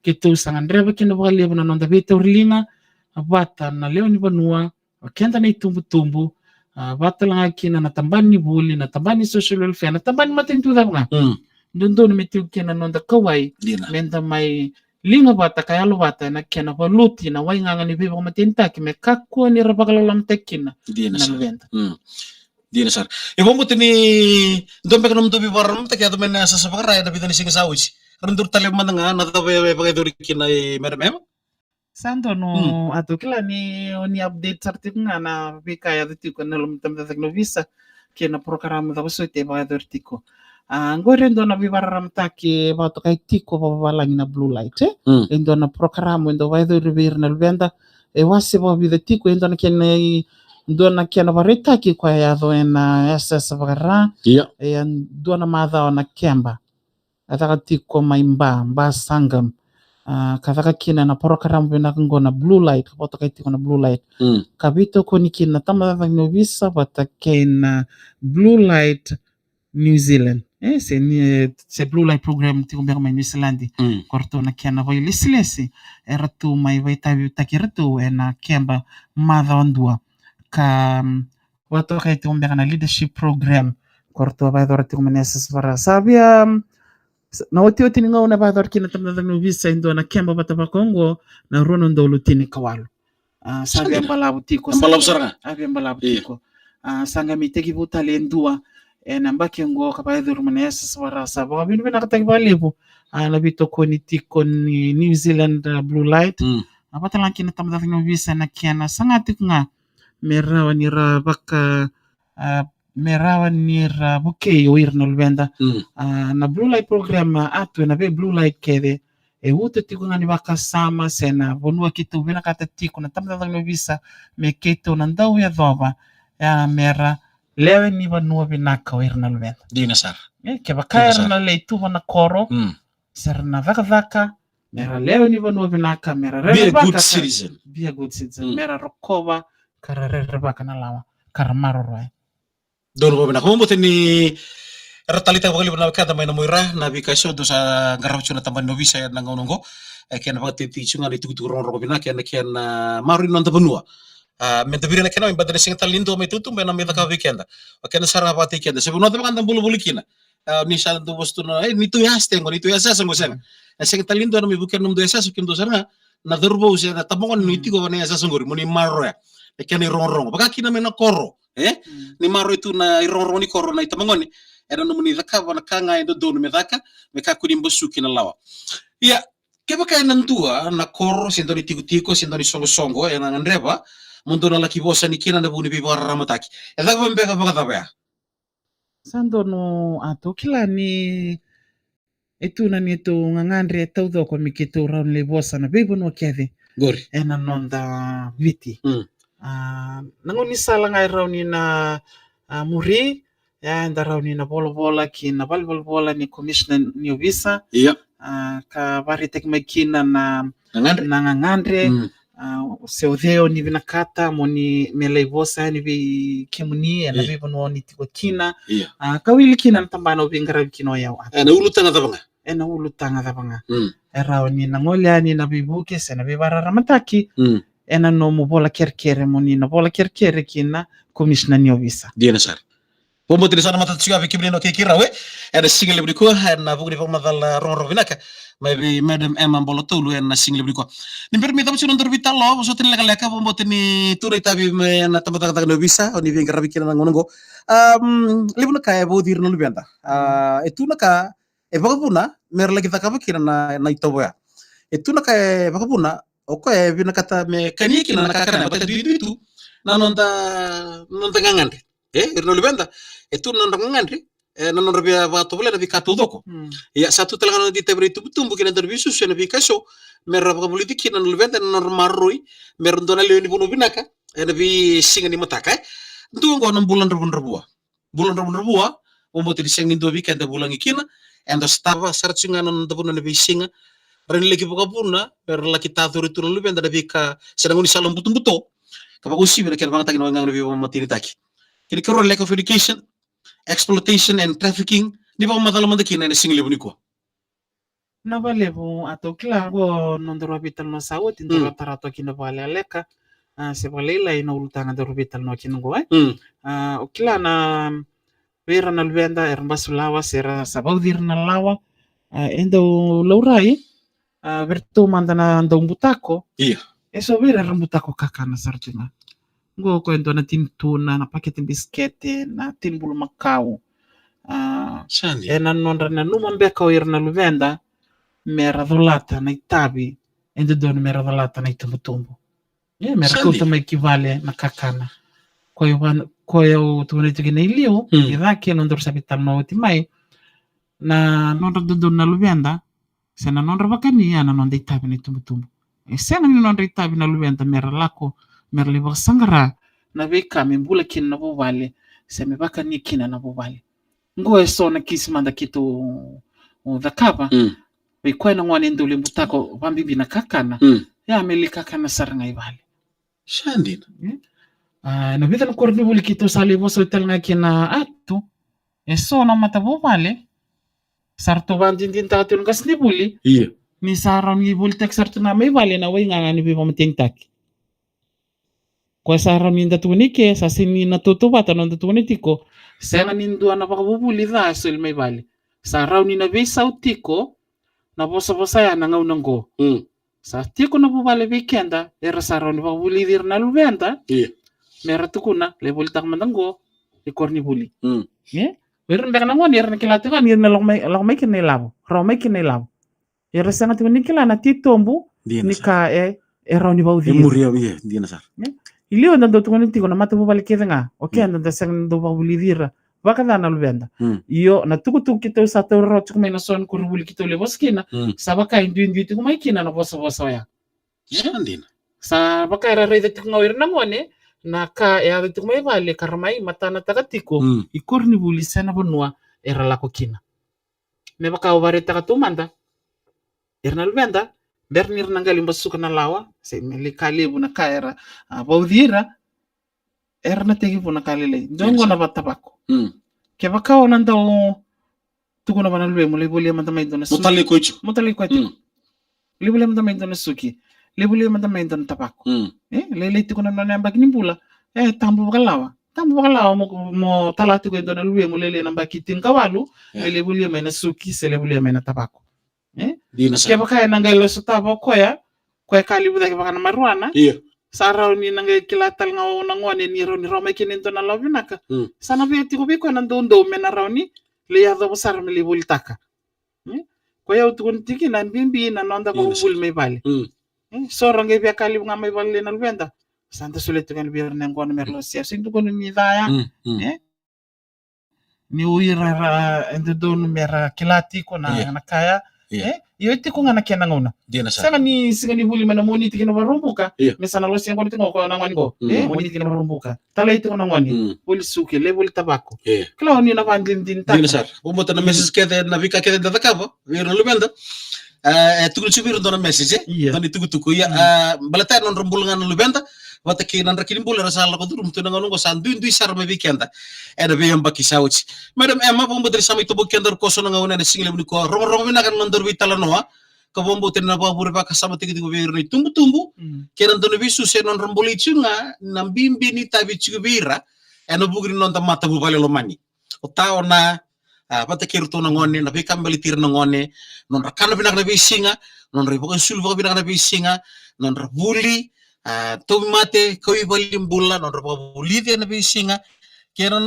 Keitou sa gadreva kina vakalevu na noda veitauri liga vata na lewe ni vanua, o keda na itubutubu, a, vata tale ga kina na tabana ni vuli, na tabana ni social welfare, na tabana ni matanitu cava ga. Dodonu me tiko kina na noda kauwai, meda mai liga vata ka yalo vata ena kena valuti na waigaga ni veivakamatenitaki me kakua ni ra vakalolomataki kina na luveda. Dina sara. E vakabauta ni dua beka na nomudou veivakararamataki yaco mai na sasa vakara ena vica ni siga sa oti. Ra duru tale mada ga na cava e vakayacori kina, e, Madam Emma? Sa donu, Atu, kila ni o ni update sara tiko ga na veika e yaco tiko ena loma ni tabacakacaka ni ovisa kei na porokaramu cava soti e vakayacori tiko. A, qori e dua na veivakararamataki e vakatokai tiko vakavalagi na Blue Light, e? E dua na porokaramu e dau vakayacori vei ira na luveda, e wase vakavica tiko, e dua na kena i Dua na kena vakaraitaki koya e yaco ena yasayasa vakara. Ia. E dua na macawa na keba. A caka tiko mai Ba, Ba Sangam. A, ka caka kina na porokaramu vinaka oqo na Blue Light, ka vakatokai tiko na Blue Light. Mm. Ka veitokoni kina na tabacakacaka ni ovisa vata kei na Blue Light New Zealand. E, se ni, e, se Blue Light Program tiko beka mai New Zealand. Mm. Ko ratou na kena vakailesilesi, e ratou mai vakaitavitaki ratou ena keba macawa dua. Ka, mm, vakatokai tiko beka na Leadership Program. Ko ratou a vakayacora tiko mai na yasayasa vakara. Sa via, mm, s-, na otioti ni gauna e vakayacora kina na tabacakacaka ni ovisa e dua na keba vata vaka oqo, na rua na udolu tinikawalu. A, sa via balavu tiko. Balavu sara ga. A via balavu tiko. A, sa qai mai tekivu tale e dua ena yabaki oqo ka vakayacori mai na yasayasa vakara. Sa vakavinavinakataki vakalevu, a, na veitokoni tiko ni New Zealand, a, Blue Light. Mm. A, vata ga kina na tabacakacaka ni ovisa ena kena saga tiko ga me rawa ni ra vaka, a, me rawa ni ra vukei o ira na luveda. Mm. A, na Blue Light Program, a, tu ena vei Blue Light kece, e uto tiko ga ni vakasama se na vanua keitou vinakata tiko na tabacakacaka ni ovisa me keitou na dau yacova, ia me ra lewe ni vanua vinaka o ira na luveda. Dina sara. E, kevaka era na lai tuva na koro, mm, se ra na cakacaka, me ra lewe ni vanua vinaka, me ra rerevaka. Be a good citizen. Be a good citizen. Mm. Me ra rokova ka ra rerevaka na lawa ka ra maroroya. Donu vakavinaka. Au vakabauta ni ra taleitaka vakalevu na wekada mai na Muaira na veika eso dou sa qarava tu na tabana ni ovisa ena gauna oqo. E, kena vakatetei tu ga na itukutuku rogorogo vinaka ena kena maroroi na noda vanua. A, meda viri na kena mai, baleta ni sega tale ni dua mai tautuba ena mai cakava vei keda. O keda sara ga vakataki keda. Se vanua cava ga da bulabula kina. A, ni sa dau vosa tu na, e, neitou yasa tiko qo, neitou yasayasa qo, sega. E sega tale ni dua ena mai vukea na nomudou yasayasa, kemudou sara ga na cauravou se na tabagone ni tiko ena yasayasa qori, mo ni maroroya na kena irogorogo. Vaka kina mai na koro, e? Mm. Ni maroroi tu na irogorogo ni koro na itabagone, ena nomuni cakava na ka ga e dodonu me caka, me kakua ni basuki na lawa. Ia, kevaka ena dua na koro, se dua na itikotiko, se dua na isoqosoqo ena gadreva mo dou na laki vosa yani kina ena vuku ni veivakararamataki, e cava beka, vakacava ya? Sa donu, a, tou kila ni e tu na neitou gagadre taucoko me keitou rawa ni lai vosa na veivanua kece qori ena noda Viti. Mm. A, na gaunisala ga e rawa ni na, a, muri, ia, eda rawa ni na volavola ki na valenivolavola ni Komisina ni Ovisa. Ia. A, ka vakaraitaki mai kina na gagadre. Na gagadre. Mm. A, se o cei o ni vinakata mo ni me lai vosa yani vei kemuni ena veivanua o ni tiko kina. Ia. A, ka wili kina na tabana o veiqaravi kina o yau. Ena ulutaga cava ga? Ena ulutaga cava ga? Mm. E rawa ni na gole yani na veivuke se na veivakararamataki. Mm. Ena nomu vola kerekere, mo ni na vola kerekere ki na Komisina ni Ovisa. Dina sara. Vakabauta ni sa na matata tiko vei kemuni na keirau, e, ena siga levu nikua, ena vuku ni vakamacala rogorogo vinaka mai vei Madam Emma Bolotolu ena siga levu nikua. Ni bera me cava tiko na nodaru veitalanoa, vosota ni lekaleka, vakabauta ni tu na itavi mai na tabacakacaka ni ovisa o ni veiqaravi kina na gauna oqo. Am, levu na ka e vauci ira na luveda. A, e tu na ka e vakavuna me ra laki cakava kina na, na itovo ya. E tu na ka e vakavuna o koya e vinakata me kania kina na kakana, baleta duidui tu na noda, noda gagadre. E, ira na luveda, e tu na nodra gagadre, e, na nodra via vakatovolea na veika taucoko. Mm. Ia, sa tu tale ga na noda itavi ira na itubutubu kei na dau veisusu ena veika eso me ra vakavulici kina na luveda ena nodra maroroi me ra dua na lewe ni vanua vinaka ena veisiga ni mataka, e. Dua oqo na bula dravudravua. Bula dravudravua, vakabauta ni sega ni dua vei keda e vulagi kina, eda sotava sara tiko ga na noda vanua ena veisiga. Rawa ni laki vakavuna me ra laki tacori tu na luveda na veika se na gaunisala butobuto ka vakauasivi na kena vakayagataki na waigaga ni veivakamatenitaki. Kena ikarua, lack of education, exploitation and trafficking, ni vakamacala mada kina ena siga levu nikua. Na vakalevu, a, tou kila oqo nodaru a veitalanoa sa oti, daru a tara toka kina vakalekaleka, a, se vakalailai na ulutaga daru veitalanoa kina oqo, e? Mm. A, o kila na vei ira na luveda era basu lawa se ra sa vauci ira na lawa, a, e dau laurai, a, vei iratou mada na dau butako. Ia. E so vei ira era butako kakana sara tu ga. Oqo ko e dua na tini tuna, na pakete bisikete, na tini bulumakau. A, ena nodra nanuma beka o ira na luveda me ra colata na itavi e dodonu me ra colata na itubutubu. Ia, me ra kauta mai ki vale na kakana. Ko e au tukuna tiko kina i liu, mm, i cake, nodaru sa veitalanoa oti mai. Na nodra dodonu na luveda, se na nodra vakani, ia na noda itavi na itubutubu. E sega ni nodra itavi na luveda me ra lako, me ra lai vakasaqara na veika me bula kina na vuvale, se me vakani kina na vuvale. Qo e so na kisi mada keitou cakava. Mm. Vei koya na gone dau lebutako vabibi na kakana. Mm. Ia me lai kakana sara ga i vale. Sa dina. Mm. A, na vica na koronivuli keitou sa lai vosa oti tale ga kina, a, tu. E so na matavuvale sa ratou vakadinadinataka tu na qasenivuli. Ia. Ni sa rawa ni volitaki sara tu ga mai vale na waigaga ni veivakamatenitaki. Koya sa rawa ni da tukuna i ke, sa sega ni na tautauvata na noda tukuna tiko. Sega ni dua na vakavuvuli ca e soli mai vale. Sa rawa ni na veisau tiko na vosavosa ya na gauna qo. Mm. Sa tiko na vuvale vei keda, era sa rawa ni vakavulici ira na luveda. Ia. Me ra tukuna, lai volitaka mada qo i koronivuli. Mm. E? O ira beka na gone, era na kila tiko ga ni ra na lako mai, lako mai kina na ilavo. Rawa mai kina na ilavo. Era sega tiko ni kila na titobu ni ka e, e rawa ni vauci ira. E muri au, ia, dina sara. E? I liu eda dau tukuna tiko na matavuvale kece ga. O keda da sega ni dau vakavulici ira vakaca na luveda. Mm. Io, na tukutuku keitou sa taura rawa tiko mai na so na koronivuli keitou lai vosa kina, mm, sa vaka e duidui tiko mai kina na vosavosa oya. Sa dina. Sa vaka era raica tiko ga o ira na gone na ka e yaco tiko mai vale ka ra mai matanataka tiko, mm, i koronivuli se na vanua era lako kina. Me vaka au vakaraitaka tu mada, ira na luveda, bera ni ra na qai lai basuka na lawa, se me lai ka levu na ka era, a, vauci ira, era na tekivu na ka lailai. Dua qo na vatavako. Mm. Kevaka o na dau tukuna vua na luvemu, lai volia mada mai dua na suki. Mo talai koya tiko. Mo talai koya tiko. Mm. Lai volia mada mai dua na suki. Lai volia mada mai dua na tavako. Mm. E, lailai tiko na nona yabaki ni bula. E, tabu vakalawa. Tabu vakalawa mo, mo tala tiko e dua na luvemu lailai na yabaki tinikawalu. E. Lai volia mai na suki, se lai volia mai na tavako. E? Dina sara. Kevaka e na qai lai sotava o koya, koya ka levu cake vaka na marijuana. Ia. Sa rawa ni na qai kila tale ga o na gone ni rawa ni rawa mai kina e dua na lawa vinaka. Mm. Sa na via tiko vei koya na doudou me na rawa ni lai yacova sara me lai volitaka. Mm? Koya au tukuna tiko kina bibi na noda vakavuvuli mai vale. Mm. Mm? So ra qai via ka levu ga mai vale na luveda. Sa da solia tiko yani vei ira na yaqona me ra lako sia. Sega ni tukuna ni ca ya. Mm, mm. E? Ni o ira era e dodonu me ra kila tiko na, ia, na ka ya. Ia. E? Io, e tiko ga na kena gauna. Dina sara. Sega ni, sega ni vuli mai na Moniti ki na Vakaraubuka. Ia. Me sa na lako sia gone tiko ga o koya na gone qo. Mm. E? Moniti ki na Vakaraubuka. Talai tiko na gone. Mm. Voli suki, lai voli tavako. Ia. Kila o ni na vakadinadinataka. Dina sara. Vakabauta na, mm, message kece, na veika kece da cakava vei ira na luveda. E, e tukuni tiko vei ira dua na message, e? Ia. Dua na itukutuku. Ia, mm, e, baleta ya na nodra bula ga na luveda vata kei na draki ni bula era sa lako curuma tu na gauna oqo, sa duidui sara mai vei keda ena veiyabaki sa oti. Madam Emma, vakabauta ni sa mai toboki keda rukoso na gauna ena siga levu nikua. Rogorogo vinaka na nodaru veitalanoa, ka vakabauta ni na vakavure vakasama tiko tiko vei ira na itubutubu, mm, kei na dau ni veisusu ena nodra bolei tiko ga na bibi ni tavi tiko vei ira ena vuku ni noda matavuvale lomani. O ta, o na, a, vata kei iratou na gone, na veika baleti ira na gone, nodra kana vinaka na veisiga, nodra ivakasulu vakavinaka na veisiga, nodra vuli, a, tauvimate, kauaivale ni bula, nodra vakavulici ena veisiga, kei na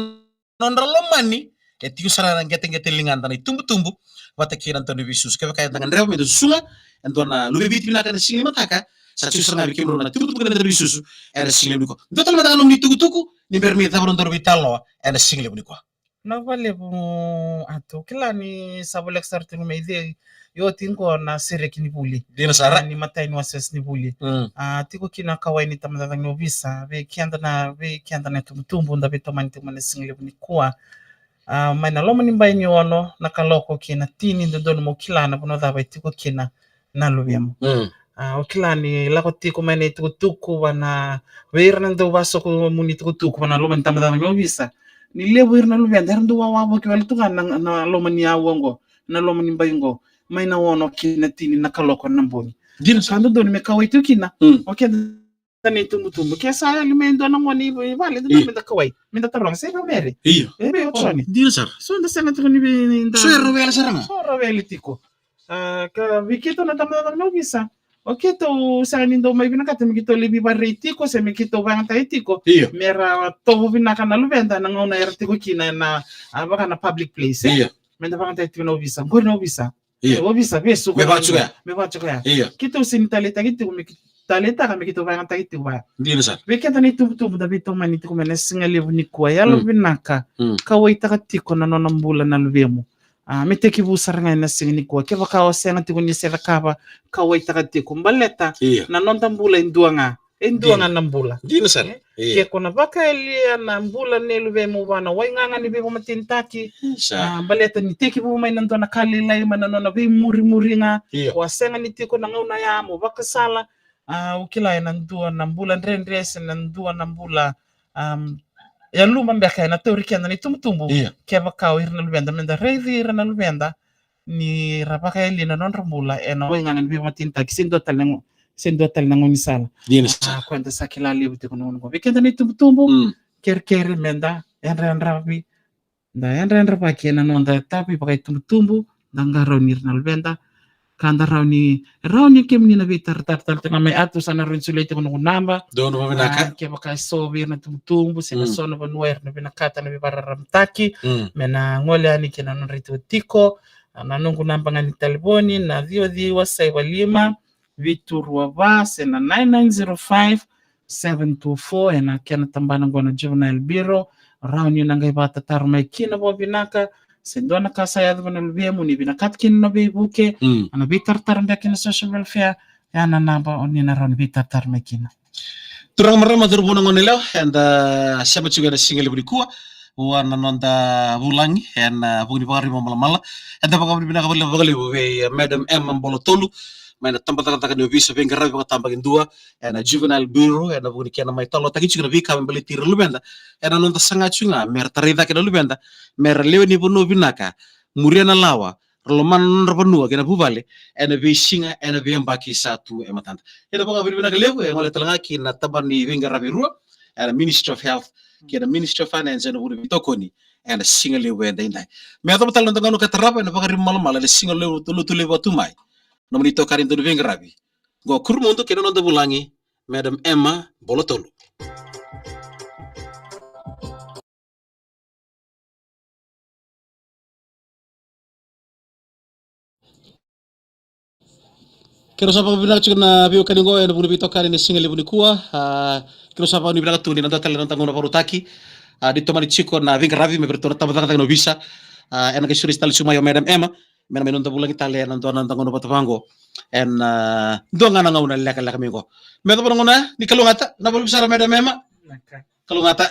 nodra lomani, e tiko sara na qeteqete ligada na itubutubu vata kei na dau ni veisusu. Kevaka eda gadreva me da susuga e dua na luve i Viti vinaka ena siga ni mataka, sa tiko sara ga vei kemudrau na itubutubu kei na dau ni veisusu ena siga levu nikua. Dua tale mada ga nomuni itukutuku ni bera me cava na nodaru veitalanoa ena siga levu nikua. Vinaka vakalevu, Atu. Kila ni sa voleka sara tu mai cei, e oti qo na sereki ni vuli. Dina sara. A, ni matai ni wasewase ni vuli. Mm. A, tiko kina kauwai ni tabacakacaka ni ovisa vei keda na, vei keda na itubutubu da veitomani tiko mai na siga levu nikua. A, mai na loma ni bai ni ono na kaloko ki na tini, dodonu mo kila na vanua cava e tiko kina na luvemu. Mm. A, o kila ni lako tiko mai na itukutuku vua na, vei ira na dau vasokumuni itukutuku vua na loma ni tabacakacaka ni ovisa. Ni levu ira na luveda era dau wawavoki wale tu ga na, na loma ni aua oqo, na loma ni bai oqo, mai na ono ki na tini na kaloko na bogi. Dina sara. Ka dodonu me kauwai tu kina. Mm. O keda na itubutubu. Ke sa yali mai e dua na gone i vale, dodonu, io, me da kauwai, me da taroga, se rau vere. Io. E vei o Joni? Dina sara. So da sega tiko ni vei, ni da, so e rau vele sara ga. So rau vele tiko. A, ka vei keitou na tabacakacaka ni ovisa, o keitou sega ni dau mai vinakata me keitou lai veivakarerei tiko se me keitou vakayagataki tiko. Io. Me ra tovo vinaka na luveda na gauna era tiko kina ena, a, vaka na public place, e? Io. Me da vakayagataki tiko na ovisa. Qori na ovisa. Io. E, ovisa, vesu. Me vakatsuka ya. Me vakatsuka ya. Io. Keitou sega ni taleitaki tiko me kei-, taleitaka me keitou vakayagataki tiko vaya. Dina sara. Vei keda na itubutubu da veitomani tiko mai na siga levu nikua, yalo, mm, vinaka. Mm. Kauwaitaka tiko na nona bula na luvemu. A, me tekivu sara ga ena siga nikua. Kevaka o sega tiko ni se cakava, kauwaitaka tiko. Baleta, io, na noda bula e dua ga. e dua ga na bula. Dina sara. E? Ia. Ke ko na vakayalia na bula nei luvemu vua na waigaga ni veivakamatenitaki. Sa. A, baleta ni tekivu mai na dua na ka lailai mai na nona veimurimuri ga. Ia. Ko a sega ni tiko na gauna ya mo vakasala. A, au kila ena dua na bula dredre se na dua na bula, am, yaluma beka ena tauri keda na itubutubu. Ia. Kevaka o ira na luveda, meda raici ira na luveda ni ra vakayalia na nodra bula ena waigaga ni veivakamatenitaki, se dua tale na gau-, se dua tale na gaunisala. Dina sara. A, koya da sa kila levu tiko na gauna qo. Vei keda na itubutubu, mm, kerekere meda yadrayadravi, da yadrayadravaki ena noda itavi vakaitubutubu, da qarauni ira na luveda, ka da rauni, rauni kemuni na veitaratara tale tiko ga mai Atu, sa na rauni solia tiko noqu naba. Donu vavinaka. A, kevaka e so vei ira na itubutubu se na, mm, so na vanua era na vinakata na veivakararamataki, mm, me na gole yani kei na nodra itikotiko. A, na noqu naba ga ni talevoni na ciwa ciwa saiva lima vitu rua va se na nine nine zero five seven two four, ena kena tabana qo na Juvenile Bureau. Rawa ni na qai vakatataro mai kina vakavinaka se dua na ka sa yaco vua na luvemu ni vinakata kina na veivuke, mm, na veitaratara beka kina social welfare, ya na naba o ni na rawa ni veitaratara mai kina. Turaga, marama, cauravou, na goneyalewa, eda sema tiko ena siga levu nikua vua na noda vulagi ena vuku ni vakarimi malamala. Eda vakavinavinaka vakalevu, vakalevu vei, eh, Madam Emma Bolotolu, mai na tabacakacaka ni ovisa veiqaravi vakatabakidua ena Juvenile Bureau, ena vuku ni kena mai talanoataki tiko na veika me baleti ira na luveda, ena noda saga tiko ga mera tarai cake na luveda mera lewe ni vanua vinaka, muria na lawa, ra lomana na nodra vanua kei na vuvale ena veisiga, ena veiyabaki sa tu e matada. Eda vakavinavinaka levu, e gole tale ga ki na tabana ni veiqaravi e rua, ena Ministry of Health kei na Ministry of Finance, ena vuku ni veitokoni ena siga levu edaidai. Me yacova tale na noda gauna ka tarava ena vakarimi malamala ena siga levu, lotu levu a tu mai, nomuni itokani dau ni veiqaravi, qo Kurumudu kei na noda vulagi, Madam Emma Bolotolu. Keirau sa vakavinavinaka tiko na veiwekani qo ena vuku ni veitokani ena siga levu nikua. A, keirau sa vakavinavinaka tu ni na dua tale na noda gauna vakarautaki, a, ni tomani tiko na veiqaravi mai vei iratou na tabacakacaka ni ovisa. A, ena qai sureti tale tiko mai o Madam Emma me na mai noda vulagi tale ena dua na noda gauna vata vaqo ena, a, dua ga na gauna lekaleka mai qo. Me yacova na gauna, ni kalougata, na valuvu sara Madam Emma. Vinaka. Kalougata.